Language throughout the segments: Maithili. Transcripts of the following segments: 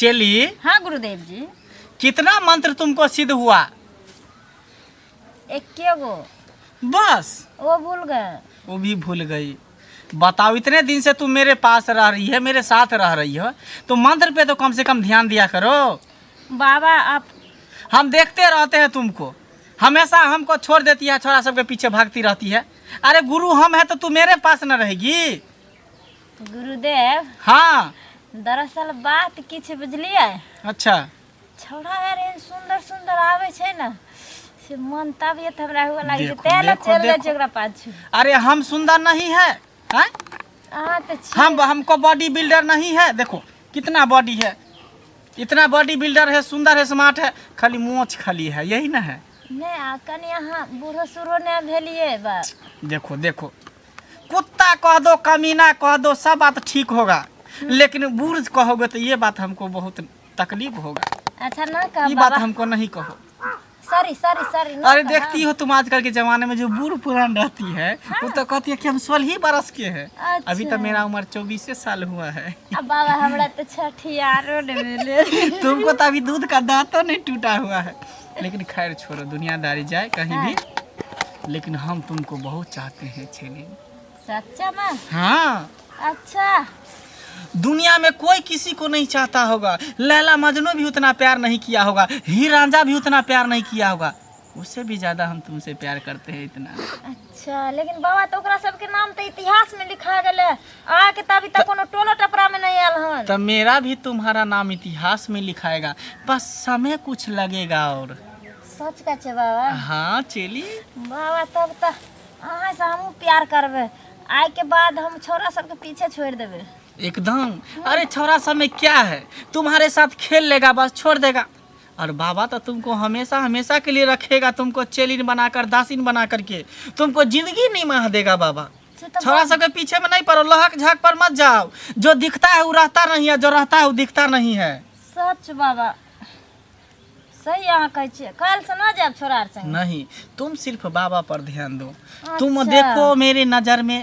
चेली। हाँ गुरुदेव जी। कितना मंत्र तुमको सिद्ध हुआ? एके गो। बस वो भूल गए। वो भी भूल गई। बताओ, इतने दिन से तुम मेरे पास रह रही है, मेरे साथ रह रही हो, तो मंत्र पे तो कम से कम ध्यान दिया करो। बाबा आप हम देखते रहते हैं तुमको, हमेशा हमको छोड़ देती है, छोरा सबके पीछे भागती रहती है। अरे गुरु हम है तो तू मेरे पास न रहेगी। गुरुदेव। हाँ। दरअसल बात की छै बुझलियै? अच्छा। छौड़ा यार एहन सुंदर सुंदर आबै छै ने, से मन तबियत हमरा हुए लागै छै, देखो, तें ने देखो, चलि जाइ देखो। छै ओकरा पाछू। अरे हम सुंदर नहीं है, हैं? अहाँ तऽ छी। हम हमको बॉडी बिल्डर नहीं है? देखो कितना बॉडी है, इतना बॉडी बिल्डर है, सुंदर है, स्मार्ट है, खाली मोछ खाली है, यही ना है। नहि, आ कनि अहाँ बूढ़ो सूढ़ो नहि भेलियै बा। देखो देखो, कुत्ता कह दो, कमीना कह दो, सब बात ठीक होगा, लेकिन बूढ़ कहोगे तो ये बात हमको बहुत तकलीफ होगा। अच्छा ना कह ये बात बाबा। हमको नहीं कहो। Sorry sorry sorry. अरे देखती हो तुम, आजकल के जमाने में जो बूढ़ पुरान रहती है, वो तो कहती है कि हम 16 ही बरस के हैं। अच्छा। अभी तो मेरा उम्र 24 साल हुआ है। अब बाबा हमरा तऽ छठियारो नहि भेलै। तुमको तो अभी दूध का दांतो नहीं टूटा हुआ है। लेकिन खैर छोड़ो, दुनियादारी जाए कहीं भी, लेकिन हम तुमको बहुत चाहते हैं छेली। सच्चा में? हाँ। अच्छा। दुनिया में कोई किसी को नहीं चाहता होगा, लैला मजनू भी उतना प्यार नहीं किया होगा, हीर रांझा भी उतना प्यार नहीं किया होगा, उससे भी ज्यादा हम तुमसे प्यार करते हैं इतना। अच्छा, लेकिन बाबा तऽ ओकरा सबके नाम तऽ इतिहास में लिखा गेलै, अहाँके तऽ अभी तक कोनो टोलो टपरा में नहीं आयल हन। तब मेरा भी तुम्हारा नाम इतिहास में लिखाएगा, बस समय कुछ लगेगा। और सच कहै छै बाबा? हाँ चेली। बाबा तब तऽ अहाँ से हमहूँ प्यार करबै, आइ के बाद हम छौड़ा सबके पीछे छोड़ि देबै। एकदम। अरे छोरा सब में क्या है, तुम्हारे साथ खेल लेगा, बस छोड़ देगा, और बाबा तो तुमको हमेशा हमेशा के लिए रखेगा, तुमको चेलिन बनाकर, दासिन बना करके तुमको जिंदगी नहीं माह देगा बाबा। से तऽ छोरा सबके पीछे में नहीं पड़ो, लहक झाक पर मत जाओ, जो दिखता है वो रहता नहीं है, जो रहता है वो दिखता नहीं है। सच बाबा, सही अहाँ कहै छियै, काल्हि से ना जायब छोरा आर संगे। नहीं, तुम सिर्फ बाबा पर ध्यान दो। तुम अच्छा। देखो मेरे नज़र में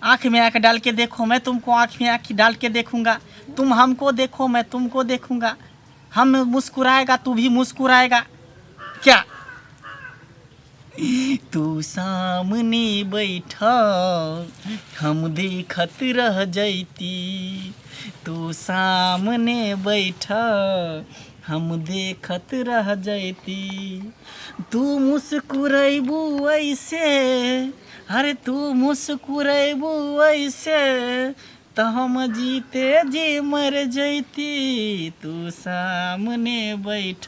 आँख में आँख डाल के देखो, मैं तुमको आँख में आँख डाल के देखूंगा, तुम हमको देखो, मैं तुमको देखूंगा, हम मुस्कुराएगा तू भी मुस्कुराएगा। क्या तू सामने बैठा हम देखत रह जैती, तू सामने बैठा हम देखत रह जैती, तू मुस्कुरैबू ऐसे, अरे तू मुस्कुरैबू ऐसे तो हम जीते जी मर जैती, तू सामने बैठ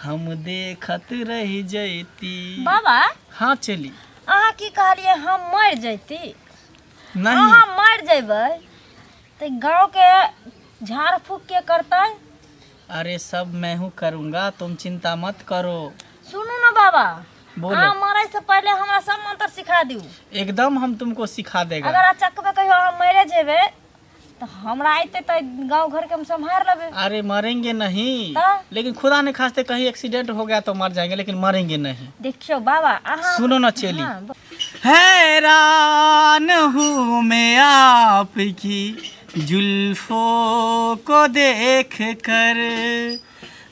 हम देखत रह जैती। बाबा। हाँ चली। अहाँ की कहलियै, हम मरि जैती? नहीं। अहाँ मरि जेबै तऽ गाँव के झाड़ फूक के करतै? अरे सब मैं हूँ करूँगा, तुम चिंता मत करो। सुनू ने बाबा। बोलो। अहाँ मरै से पहिले हमरा सब मंत्र सिखा दियौ। एकदम हम तुमको सिखा देगा। अगर अचकमे कहियो अहाँ मरे जेबै तऽ हमरा अयतै तऽ गाँव घरके हम सम्हार लेबै। अरे मरेंगे नहीं, हाँ? लेकिन खुदा ने खास्ते कहीं एक्सीडेंट हो गया तो मर जाएंगे, लेकिन मरेंगे नहीं। देखियौ बाबा अहाँ। सुनो ना चेली। हाँ, हैरान हूँ मैं आपकी जुल्फों को देख कर,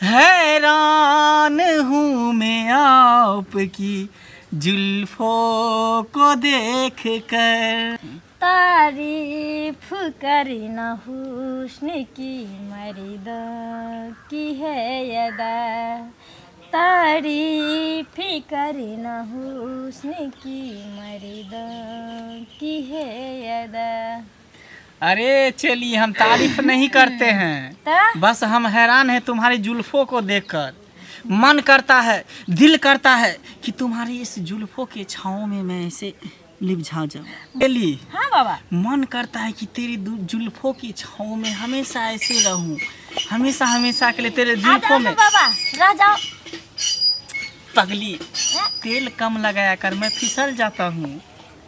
हैरान हूँ मैं आपकी जुल्फों को देख कर, तारीफ करी न हुस्न की मर्द की है अदा, तारीफ करी न हुस्न की मर्द की है अदा। अरे चलिए, हम तारीफ नहीं करते हैं, तऽ बस हम हैरान हैं तुम्हारी जुल्फों को देखकर। मन करता है, दिल करता है कि तुम्हारी इस जुल्फों के छाँव में मैं ऐसे लिपझा जाऊं। चली। हाँ बाबा। मन करता है कि तेरी जुल्फों की छाँव में हमेशा ऐसे रहूं, हमेशा हमेशा के लिए तेरे आ जाओ जुल्फों ने में। बाबा, रह जाओ। पगली, तेल कम लगाया कर, मैं फिसल जाता हूँ।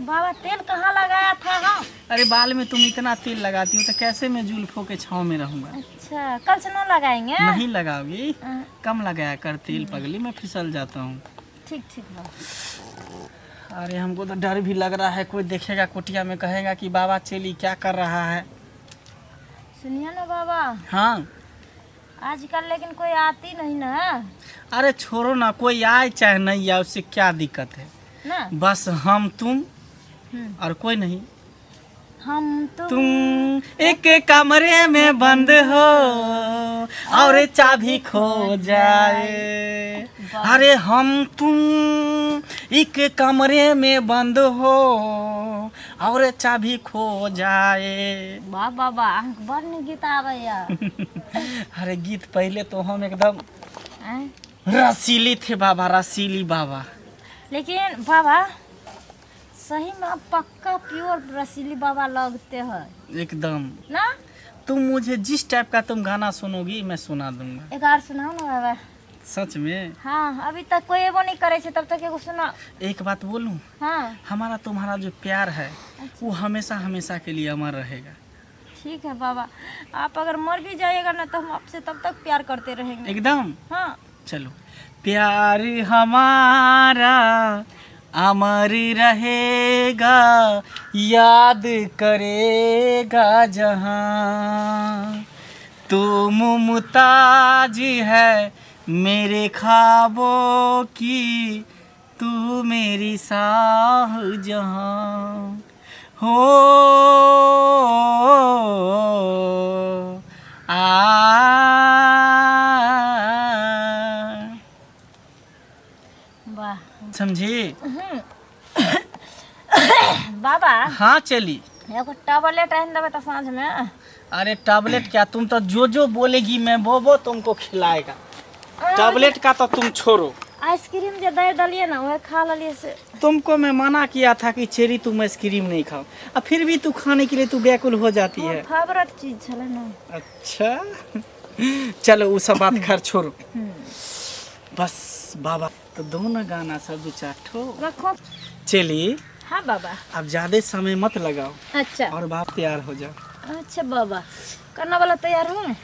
बाबा तेल कहाँ लगाया था हम? अरे बाल में तुम इतना तेल लगाती हो तो कैसे मैं जुल्फों के छाँव में रहूंगा? अच्छा, कल से न लगाएंगे। नहीं लगाओगी? हाँ। कम लगाया कर तेल पगली, मैं फिसल जाता हूँ। ठीक ठीक बाबा। अरे हमको तो डर भी लग रहा है, कोई देखेगा कुटिया में कहेगा कि बाबा चेली क्या कर रहा है। सुनिए ना बाबा। हाँ। आजकल लेकिन कोई आती नहीं ना। अरे छोड़ो ना, कोई आए चाहे नहीं आए, उससे क्या दिक्कत है ना। बस हम तुम और कोई नहीं। हम तुम एक कमरे में बंद हो और चाबी खो जाए। अरे हम तुम एक कमरे में बंद हो और चाबी खो जाए। वाह बाबा, अहाँके बड़ नीक गीत आबैया। अरे गीत पहले तो हम एकदम रसीली थे बाबा, रसीली बाबा। लेकिन बाबा सही में आप पक्का प्योर रसीली बाबा लगते हैं एकदम ना। तुम मुझे जिस टाइप का तुम गाना सुनोगी मैं सुना दूंगा। एक और सुनाओ ना बाबा। सच में? हाँ, अभी तक कोई एगो नहीं करे छे, तब तक एगो सुनाओ। एक बात बोलूं? हाँ। हमारा तुम्हारा जो प्यार है वो हमेशा हमेशा के लिए अमर रहेगा। ठीक है बाबा, आप अगर मर भी जाइएगा ना तो हम आपसे तब तक प्यार करते रहेंगे। एकदम। हाँ। चलो। प्यार हमारा अमर रहेगा, याद करेगा जहां। तू मुमताज है मेरे ख्वाबों की, तू मेरी शाह जहां हो। आ वाह, समझी बाबा। हाँ चली। एगो टैबलेट आनि देबै तऽ साँझ में। अरे टैबलेट क्या, तुम तो जो जो बोलेगी मैं वो तुमको खिलाएगा। टैबलेट का तो तुम छोड़ो। आइसक्रीम जे दे दलिए ना वह खा लेलिए से। तुमको मैं मना किया था कि चेरी तुम आइसक्रीम नहीं खाओ, अब फिर भी तू खाने के लिए तू व्याकुल हो जाती है। फेवरेट चीज छले ना। अच्छा चलो वो सब बात खैर छोड़ो। बस बाबा तो दोनों गाना सब दो चार ठो रखो। चली। हाँ बाबा। अब ज्यादा समय मत लगाओ। अच्छा। और बाप तैयार हो जाओ। अच्छा बाबा, करना वाला तैयार हूँ।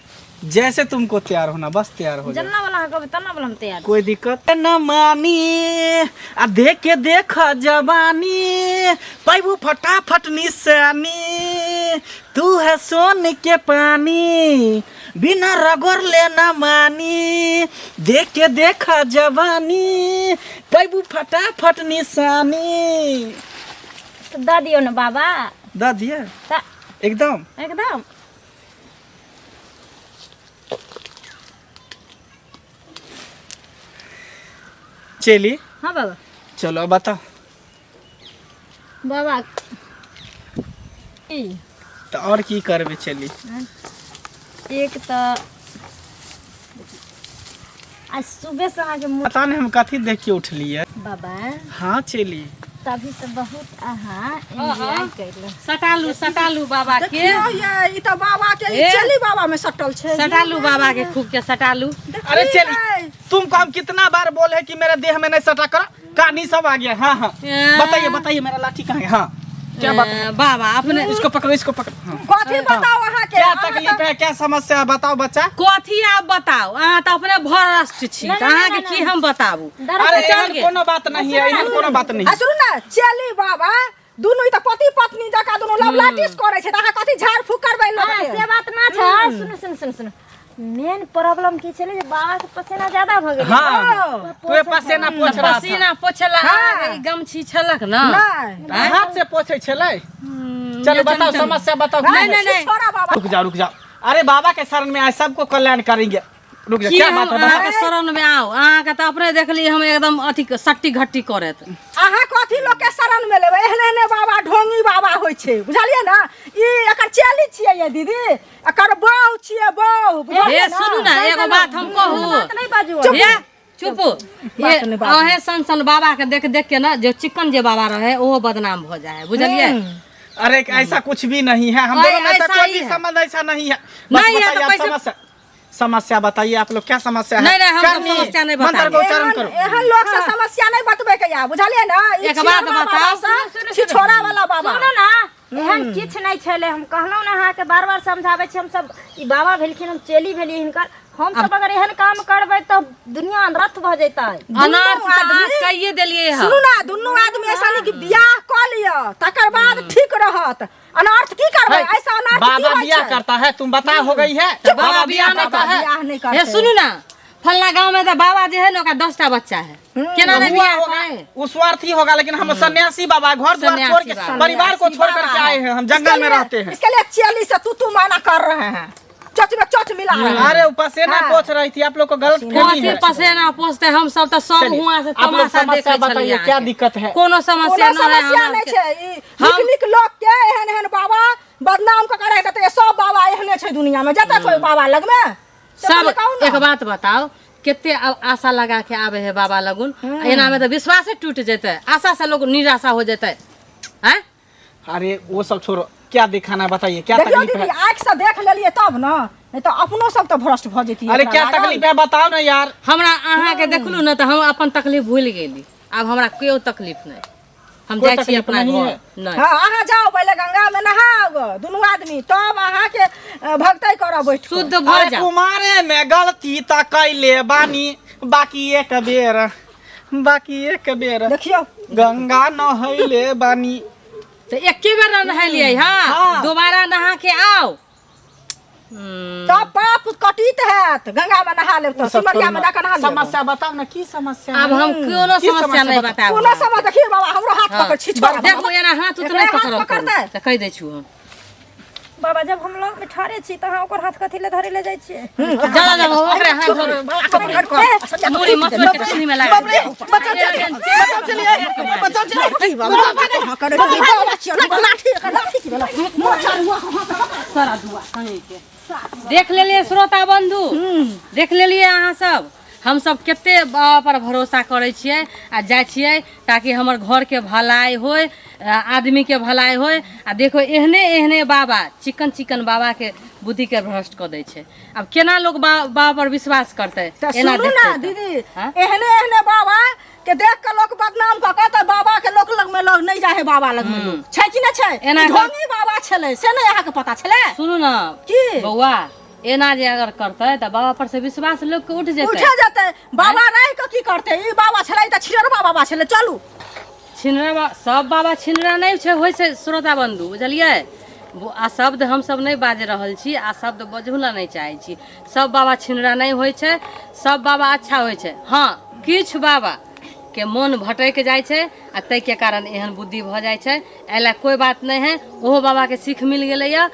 जैसे तुमको तैयार होना बस तैयार हो जाओ। जन्ना वाला हकब तना वाला हम तैयार। कोई दिक्कत न मानी, आ देख के देख जवानी, पैबू फटाफट निशानी, तू है सोन के पानी, बिना रगड़ ले न मानी, देख के देख जवानी, पैबू फटाफट निशानी। तो दऽ दियौ ना बाबा। दऽ दिया तऽ एकदम एकदम। चली। हाँ बाबा। चलो अब बताओ बाबा। तो और की करबे चली? एक तऽ आज सुबह से अहाँके मुँह पता नहीं हम कथी देख के उठलियै। बाबा। हाँ चली। तभी तऽ बहुत अहाँ एंजॉय कैलहुँ। सटालू सटालू बाबा के। देखियौ ये, ई तऽ बाबा के ई ए। चली बाबा में सटल छै। सटालू बाबा के खूब के सटालू। अरे चली, तुमको हम कितना बार बोले कि मेरे देह में नहीं सटा करो, कहानी सब आ गया। हाँ हाँ बताइए बताइए, मेरा लाठी कहाँ है? हाँ क्या बात है? बाबा अपने इसको पकड़ो, इसको पकड़ो। हाँ। कथी बताओ अहाँ के? क्या तकलीफ है, क्या समस्या है, बताओ बच्चा। कथी आप बताओ, अहाँ तऽ अपने भ्रष्ट छी, ना, तऽ ना, अहाँके ना, की हम बताबू। अरे चल एहन गे। कोनो बात नहीं है, एहन कोनो बात नहीं आ है। सुनू ना चली बाबा, दुनू ई तऽ पति पत्नी जकाँ दुनू लवलाटिस करै छै, तऽ अहाँ कथी झाड़ फूक करबै लोक हाँ, के? से बात ना छै। सुनू सुनू सुनू सुनू, मेन प्रॉब्लम की छलै जे बाबा के पसीना ज्यादा भऽ गेलै। हाँ, तू पसीना पोछ रहा था। पसीना पोछला हाँ। ई गमछी छलक ना। नहि। हाथ से पोछे छलै। चलो बताओ समस्या बताओ। नहीं, नहीं, नहीं। छोड़ा बाबा। रुक जाओ रुक जाओ, अरे बाबा के शरण में आए सबको कल्याण करेंगे। रुक जाओ, की क्या हम बात है बताओ। अहाँके शरण में आउ? अहाँके तऽ अपने देखली हम एकदम अथी सट्टी घट्टी करैत। अहाँ कथी लोक के शरण में लेबै? एहने एहने बाबा ढोंगी बाबा होइ छै, बुझलियै ना? ई एकर चेली छियै ये दीदी, एकर बहू छियै बहू, बुझलियै हे ना? सुनू ना, एगो बात हम कहू। बात नहीं बाजू। हे चुप, बात नहि बाजू। अहें सन सन बाबा के देख देख के ना जो चिकन जे बाबा रहे ओहो बदनाम भऽ जाए है, बुझलियै? अरे ऐसा कुछ भी नहीं है, हम अरे, दोनों में ऐसा ऐसा कोई ही भी है। संबंध ऐसा नहीं है। बस नहीं है बताइए तो आप कैसे- समस्या, समस्या बताइए आप लोग, क्या समस्या है? नहीं, नहीं, हम सब करनी, समस्या नहीं मंत्र बताएंगे। का उच्चारण एहन करो। एहन लोक से समस्या नहीं बतबै के या, बुझलियै ना? ई एक बात छिछोरा बताओ। बाबा से, छिछोरा वाला बाबा। सुनू ना, एहन किछु नहि छलै। हम कहलहुँ ने अहाँके बार बार समझाबै छी हमसब, ई बाबा भेलखिन, हम चेली भेलियै हिनकर। हमसब अगर एहन काम करबै तऽ दुनिया अनर्थ भऽ जेतै। अनर्थ तऽ अहाँ कहिए देलियै हँ। सुनू ना, दुनू आदमी ऐसा नहीं कि बियाह कऽ लिअ तकर बाद ठीक रहत। अनर्थ की करबै? ऐसा अनर्थ की बाबा होइ बियाह छै? करता है, तुम बता हो गई है। तऽ बाबा बियाह नहीं करता है। बियाह नहीं करते। हे सुनू ना, फलना गांव में तो बाबा जे है ना, ओकरा 10टा बच्चा है, केना नहीं हुआ बियाह होगा करे? वो स्वार्थी होगा, लेकिन हम सन्यासी बाबा घर द्वार सन्यासी छोड़ के बाबा। परिवार को छोड़ करके आए हैं, हम जंगल इसके में लिए- रहते हैं। इसके लिए चेली से तू तू माना कर रहे हैं, चोच में चोच मिला रहे हैं। अरे वो पसेना हाँ। पोछ रही थी, आप लोग को गलत फहमी कथी है। पसेना पोछते? हम सब तऽ सब चलिए, हुआं से आप लोग तमाशा समस्या देखै बताइए, छलियै। क्या दिक्कत है? कोनो समस्या कोनो नहि है समस्या हमरा नहीं सबके। छै। ई हम- नीक नीक लोक के एहन एहन बाबा बदनाम कऽ के राखि देतै। सब बाबा एहने छै दुनिया में, जतऽ छै बाबा लगमे से सब पहिले कहू ने। एक बात बताओ, कते अब आशा लगा के आबे है बाबा लगुन, एना में तऽ विश्वासे टूट जेतै, आशा से लोग निराशा हो जेतै। हैं? अरे वो सब छोड़ो, क्या दिखाना है बताइए, क्या देखियौ तकलीफ दीदी, है? आँखि से देख लेलियै तब ने, नहीं तऽ अपनो सब तऽ भ्रष्ट भऽ जैतियै। अरे एकरा क्या लागल। तकलीफ है बताओ ना यार। हमरा अहाँके देखलू ने तऽ हम अपन तकलीफ भूलि गेली। आब हमरा केओ तकलीफ नहि, हम कोई जाइ छी तकलीफ अपना नहीं घर है। नहि। हाँ, अहाँ जाओ पहिले गंगा में नहाओ गो दुनू आदमी, तब अहाँके भगतै करब बैठ कऽ। शुद्ध भऽ अरे जाउ। कुमारे में गलती त कैले बानी, बाकी एक बेर, बाकी एक बेर देखियौ गंगा नहैले बानी। तऽ एके बेर ने नहेलियै। हाँ, हाँ। दोबारा नहा के आओ। तब पाप कटित हैत, गंगा में नहा लेब तऽ सब सिमरिया में छोड़ू ना। जाकऽ नहा लेब। समस्या बताओ ना, की समस्या आब है? हम कोनो की समस्या समस्या नहि बताउ? बतायब। कोनो समझ देखियौ बाबा, हमरो हाथ पकड़ छी छोड़ा। देखू, एना हाथ उत एकरे नहि हाथ पकड़ब पकड़तै। तऽ कहि दै छु हम। बाबा, जब हम लग में ठाढ़े छी तऽ अहाँ ओकर हाथ कथी ले धरे ले जाइ छियै? जा जा, ओकरे हाथ धरू। मुड़ी मसुर के चीनी में लगा दे। देख लेलियै श्रोता बंधु, देख लेलियै अहाँ सब, हम सब कते बाबा पर भरोसा करै छियै आ जाइ छियै ताकि हमर घरके भलाई होय, आदमीके भलाई होय। आ देखो, एहने एहने बाबा, चिकन चिकन बाबाके बुद्धिके भ्रष्ट कऽ दै छै। आब केना लोक बाबा पर विश्वास करतै? तऽ एना सुनू देखतै ने तऽ। दीदी, हाँ? एहने एहने बाबा के देख के लोक बदनाम कऽ कऽ तऽ बाबा के लोक लग में लोग नहि जाइ है। बाबा लग में लोक छै कि नहि छै? एना ई ढोंगी बाबा छलै से नहि अहाँके पता छलै? सुनू ने। की? बौआ, एना जे अगर करतै तऽ बाबा पर से विश्वास लोक के उठ जेतै। उठे जेतै। बाबा रहि कऽ की करतै? ई बाबा छलै तऽ छिड़रबा बाबा छलै। चलू। छिनरा सब बाबा छिनरा नहि छै, होइ छै श्रोता बंधु, बुझलियै? आ शब्द हमसब नहि बाजि रहल छी आ शब्द बजहु लए नहि चाहै छी। सब बाबा छिनरा नहि होइ छै, सब बाबा अच्छा होइ छै। हँ, किछु बाबा के मोन भटकि जाइ छै आ ताहिके कारण एहन बुद्धि भऽ जाइ छै। एहि लए कोइ बात नहि है, ओहो बाबाके सीख मिल गेलैए।